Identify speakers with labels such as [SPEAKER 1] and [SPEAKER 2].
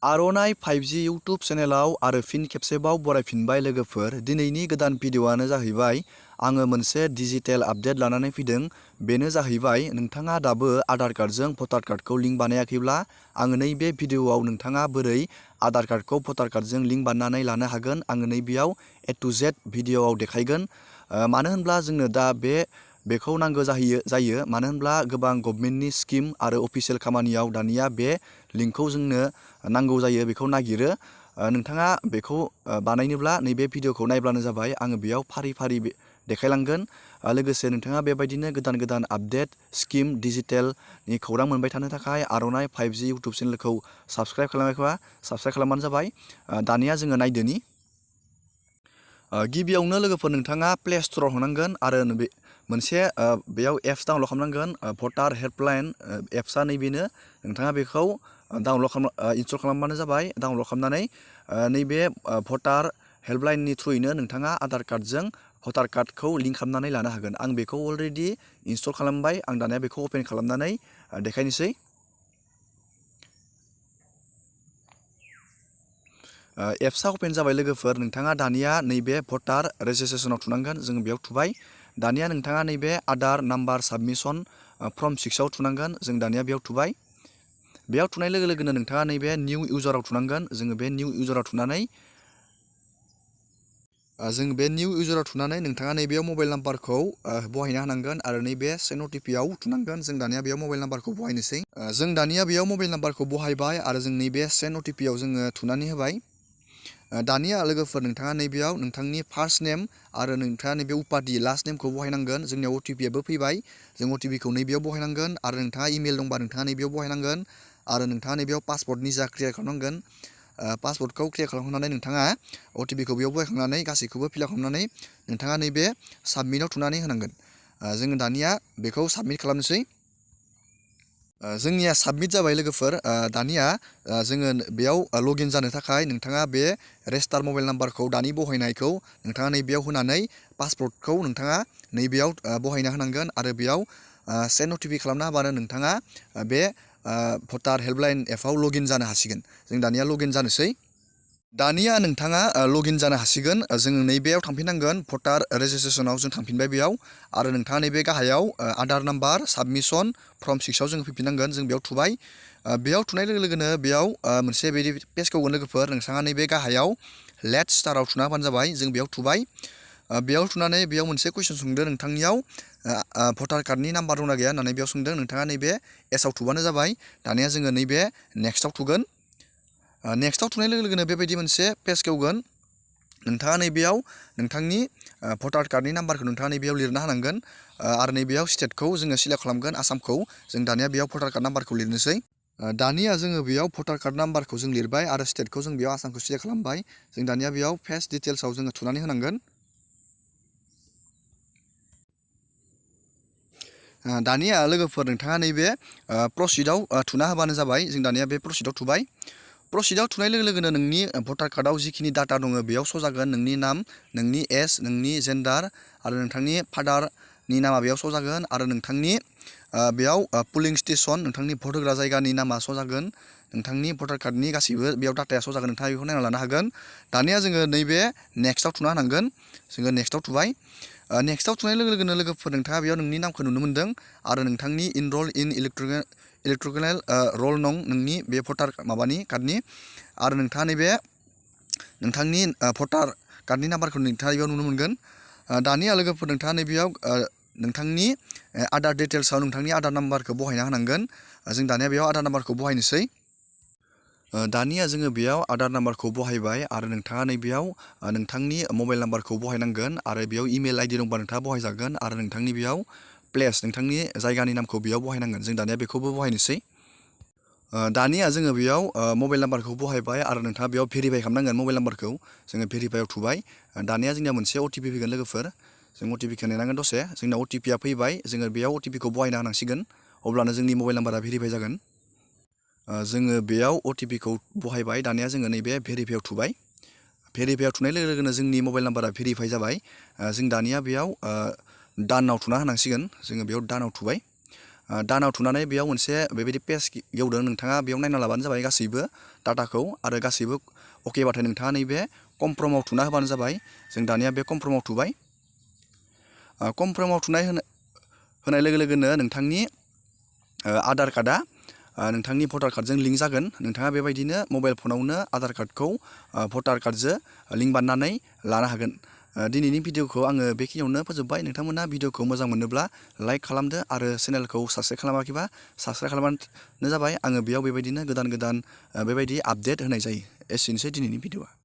[SPEAKER 1] आर'नाइ 5G YouTube चेनेलाव आरो फिन खेबसेबाव बरायफिनबाय लोगोफोर। दिनैनि गोदान भिडिअ'आनो जाहैबाय आङो मोनसे डिजिटेल आपडेट लानानै फैदों। बेनो जाहैबाय नोंथाङा दाबो आधार कार्डजों भटार कार्डखौ लिंक बानायाखैब्ला आङो नैबे भिडिअ'आव नोंथाङा बोरै आधार कार्डखौ भटार कार्डजों लिंक बानायनानै लानो हागोन आङो नैबेयाव A to Z भिडिअ'आव देखायगोन। मानो होनब्ला जोंनो दा बेखौ नांगौ जायो मानो होनब्ला गोबां गभर्नमेन्टनि स्किम आरो अफिसियेल खामानियाव दानिया बे लिंकखौ जोंनो नांगौ जायो, बेखौ नागिरो। नोंथाङा बेखौ बानायनोब्ला नैबे भिडिअ'खौ नायब्लानो जाबाय। आङो बेयाव फारि फारि देखायलांगोन। लोगोसे नोंथाङा बेबायदिनो गोदान गोदान आपडेट स्किम डिजिटेलनि खौरां मोनबाय थानो थाखाय आर'नाइ 5G इउटुब चेनेलखौ साबस्क्राइब खालामाखैबा साबस्क्राइब खालामबानो जाबाय। दानिया जोङो नायदोनि। गिबियावनो लोगोफोर नोंथाङा प्ले स्ट'राव थांनांगोन आरो मोनसे बेयाव एप्स डाउनलड खालामनांगोन। भटार हेल्पलाइन एप्सआ नैबेनो। नोंथाङा बेखौ इनस्टल खालामबानो जाबाय। डाउनलड खालामनानै नैबे भटार हेल्पलाइननि थ्रुयैनो नोंथाङा आधार कार्डजों भटार कार्डखौ लिंक खालामनानै लानो हागोन। आं बेखौ अलरेडि इनस्टल खालामबाय। आं दानिया बेखौ अपेन खालामनानै देखायनोसै। एप्सआ अपेन जाबाय लोगोफोर। नोंथाङा दानिया नैबे भटार रेजिस्ट्रेसनाव थुनांगोन। जों बेयाव थुबाय। दानिया नोंथाङा नैबे आधार नाम्बार साबमिसन फर्म 6आव थुनांगोन। जों दानिया बेयाव थुबाय। बेयाव थुनाय लोगो लोगोनो नोंथाङा नैबे निउ इउजाराव थुनांगोन। जोङो बे निउ इउजाराव थुनानै नोंथाङा नैबेयाव मबाइल नाम्बारखौ बहायना होनांगोन आरो नैबे सेन्ड अटिपिआव थुनांगोन। जों दानिया बेयाव मबाइल नाम्बारखौ बहायनोसै। जों दानिया बेयाव मबाइल नाम्बारखौ बहायबाय आरो जों नैबे सेन्ड अटिपिआव जोङो थुनानै होबाय। दानिया लोगोफोर नोंथाङा नैबेयाव नोंथांनि फार्स्ट नेम आरो नोंथाङा नैबे उपाधि लास्ट नेमखौ बहायनांगोन। जोंनियाव अटिपिआबो फैबाय। जों अटिपिखौ नैबेयाव बहायनांगोन आरो नोंथाङा इमेल दंबा नोंथाङा नैबेयाव बहायनांगोन आरो नोंथाङा नैबेयाव पासपर्ट निजा क्रियेट खालामनांगोन। पासपर्टखौ क्रियेट खालामखांनानै नोंथाङा अटिपिखौ बेयाव बहायखांनानै गासैखौबो फिलआप खालामनानै नोंथाङा नैबे साबमिटआव थुनानै होनांगोन। जोङो दानिया बेखौ साबमिट खालामनोसै। जोंनिया साबमिट जाबाय लोगोफोर। दानिया जोङो बेयाव लगइन जानो थाखाय नोंथाङा बे रेजिस्टार मबाइल नाम्बारखौ दानि बहायनायखौ नोंथाङा नैबेयाव होनानै पासपर्टखौ नोंथाङा नैबेयाव बहायना होनांगोन आरो बेयाव सेन्ड अटिपि खालामना होबानो नोंथाङा बे भटार हेल्पलाइन एपआव लगइन जानो हासिगोन। जों दानिया लगइन जानोसै। दानिया नोंथाङा लगइन जानो हासिगोन। जोङो नैबेयाव थांफिननांगोन। भटार रेजिस्ट्रेसनाव जों थांफिनबाय बेयाव आरो नोंथाङा नैबे गाहायाव आधार नाम्बार साबमिसन फर्म 6आव जों फैफिननांगोन। जों बेयाव थुबाय। बेयाव थुनाय लोगो लोगोनो बेयाव मोनसे बिदि पेज फैगोन लोगोफोर। नोंथाङा नैबे गाहायाव लेट्स स्टाराव थुना होबानो जाबाय। जों बेयाव थुबाय। बेयाव थुनानै बेयाव मोनसे कुइसन सोंदों नोंथांनियाव भटार कार्डनि नाम्बार दंना गैया होननानै बेयाव सोंदों। नोंथाङा नैबे एसआव थुबानो जाबाय। दानिया जोङो नैबे नेक्स्टआव थुगोन। नेक्स्टआव थुनाय लोगो लोगोनो बेबायदि मोनसे पेज फैगोन। नोंथाङा नैबेयाव नोंथांनि भटार कार्डनि नाम्बारखौ नोंथाङा नैबेयाव लिरना होनांगोन आरो नैबेयाव स्टेटखौ जोङो सिलेक्ट खालामगोन आसामखौ। जों दानिया बेयाव भटार कार्ड नाम्बारखौ लिरनोसै। दानिया जोङो बेयाव भटार कार्ड नाम्बारखौ जों लिरबाय आरो स्टेटखौ जों बेयाव आसामखौ सिलेक्ट खालामबाय। जों दानिया बेयाव पेज डिटेल्सआव जोङो थुनानै होनांगोन। दानिया लोगोफोर नोंथाङा नैबे प्रसिडआव थुना होबानो जाबाय। जों दानिया बे प्रसिडआव थुबाय। प्रसिडआव थुनाय लोगो लोगोनो नोंनि भटार कार्डआव जिखिनि डाटा दङ बेयाव श' जागोन। नोंनि नाम, नोंनि एज, नोंनि जेन्डार आरो नोंथांनि फादारनि नामा बेयाव श' जागोन आरो नोंथांनि बेयाव पुलिं स्टेसन नोंथांनि भट होग्रा जायगानि नामा श' जागोन। नोंथांनि भटार कार्डनि गासैबो बेयाव डाटाया श' जागोन। नोंथाङा बेखौ नायना लानो हागोन। दानिया जोङो नैबे नेक्स्टआव थुना होनांगोन। जोङो नेक्स्टआव थुबाय। नेक्स्टआव थुनाय लोगो लोगोनो लोगोफोर नोंथाङा बेयाव नोंनि नामखौ नुनो मोन्दों आरो नोंथांनि इनरल इन इलेक्ट्रिकेल रल नं नोंनि बे भटार माबानि कार्डनि आरो नोंथाङा नैबे नोंथांनि भटार कार्डनि नाम्बारखौ नोंथाङा बेयाव नुनो मोनगोन। दानिया लोगोफोर नोंथाङा नैबेयाव नोंथांनि आधार डिटेल्सआव नोंथांनि आधार नाम्बारखौ बहायना होनांगोन। जों दानिया बेयाव आधार नाम्बारखौ बहायनोसै। दानिया जोङो बेयाव आधार नाम्बारखौ बहायबाय आरो नोंथाङा नैबेयाव नोंथांनि मबाइल नाम्बारखौ बहायनांगोन आरो बेयाव इमेल आइडि दंबा नोंथाङा बहायजागोन आरो नोंथांनि बेयाव प्लेस नोंथांनि जायगानि नामखौ बेयाव बहायनांगोन। जों दानिया बेखौबो बहायनोसै। दानिया जोङो बेयाव मबाइल नाम्बारखौ बहायबाय आरो नोंथाङा बेयाव भेरिफाइ खालामनांगोन मबाइल नाम्बारखौ। जोङो भेरिफाइआव थुबाय। दानिया जोंनिया मोनसे अटिपि फैगोन लोगोफोर। जों अटिपिखौ नेनांगोन दसे। जोंना अटिपिआ फैबाय। जोङो बेयाव अटिपिखौ बहायना होनांसिगोन। अब्लानो जोंनि मबाइल नाम्बारा भेरिफाइ जागोन। जोङो बेयाव अटिपिखौ बहायबाय। दानिया जोङो नैबे भेरिफाइआव थुबाय। भेरिफाइआव थुनाय लोगो लोगोनो जोंनि मबाइल नाम्बारा भेरिफाइ जाबाय। जों दानिया बेयाव दानाव थुना होनांसिगोन। जोङो बेयाव दानाव थुबाय। दानाव थुनानै बेयाव मोनसे बेबायदि पेज गेवदों नोंथाङा बेयाव नायना लाबानो जाबाय गासैबो डाटाखौ आरो गासैबो अकेबाथाय नोंथाङा नैबे कनफार्माव थुना होबानो जाबाय। जों दानिया बे कनफार्माव थुबाय। कनफार्माव थुनाय होनाय लोगो लोगोनो नोंथांनि आधार कार्डआ नोंथांनि भटार कार्डजों लिंक जागोन। नोंथाङा बेबायदिनो मबाइल फनावनो आधार कार्डखौ भटार कार्डजों लिंक बानायनानै लानो हागोन। दिनैनि भिडिअखौ आङो बेखिनियावनो फोजोबबाय। नोंथांमोना भिडिअखौ मोजां मोनोब्ला लाइक खालामदो आरो चेनेलखौ साबस्क्राइब खालामाखैबा साबस्क्राइब खालामबानो जाबाय। आङो बेयाव बेबायदिनो गोदान गोदान बेबायदि आपडेट होनाय जायो। एसेनोसै दिनैनि भिडिअआ।